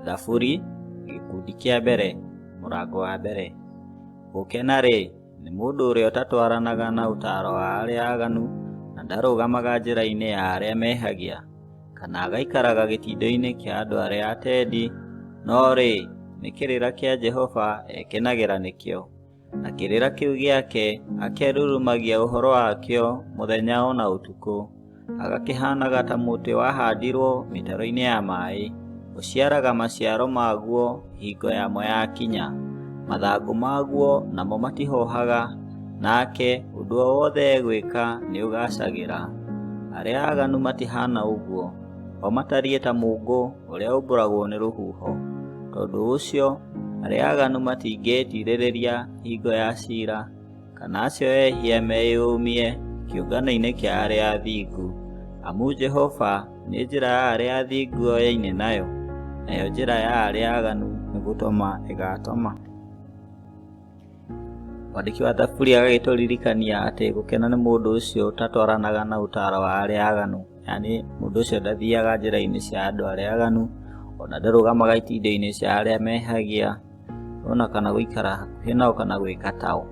Thaburi, gĩkundi kĩa mbere, mũrango wa mbere. Gũkena-rĩ, nĩ mũndũ ũrĩa ũtatwaranaga na ũtaaro wa arĩa aganu, na ndarũgamaga njĩra-inĩ ya arĩa mehagia, kana agaikaraga gĩtindo-inĩ kĩa andũ arĩa atendi, no rĩ, nĩ kĩrĩra kĩa Jehova ekenagĩra nĩkĩo, na kĩrĩra kĩu gĩake akerurumagia ũhoro wakĩo mũthenya o na ũtukũ. Agakĩhaanaga ta mũtĩ wahandirwo mĩtaro-inĩ ya maĩ, ũciaraga maciaro maguo hingo yamo yakinya. Mathangũ maguo namo matihohaga, nake ũndũ o wothe egwĩka nĩũgaacagĩra. Arĩa aaganu matihaana ũguo, o matariĩ ta mũũngũ ũrĩa ũmbũragwo nĩ rũhuho. Tondũ ũcio arĩa aaganu matingĩĩtiirĩrĩria hingo ya ciira, kana acio ehia meyũmie kĩũngano-inĩ kĩa arĩa athingu. Amu Jehova nĩ njĩra ya arĩa athingu oyaine nayo, nayo njĩra ya arĩa aaganu nĩ gũtoma ĩgatoma. Mwandĩki wa Thaburi agagĩtũririkania atĩ gũkena nĩ mũndũ ũcio ũtatwaranaga na ũtaaro wa arĩa aganu, yaani mũndũ ũcio ndathiaga njĩra-inĩ cia andũ arĩa aganu, ona ndarũgamaga itindo-inĩ cia arĩa mehagia, ona kana gũikara hakuhĩ nao kana gwĩka tao.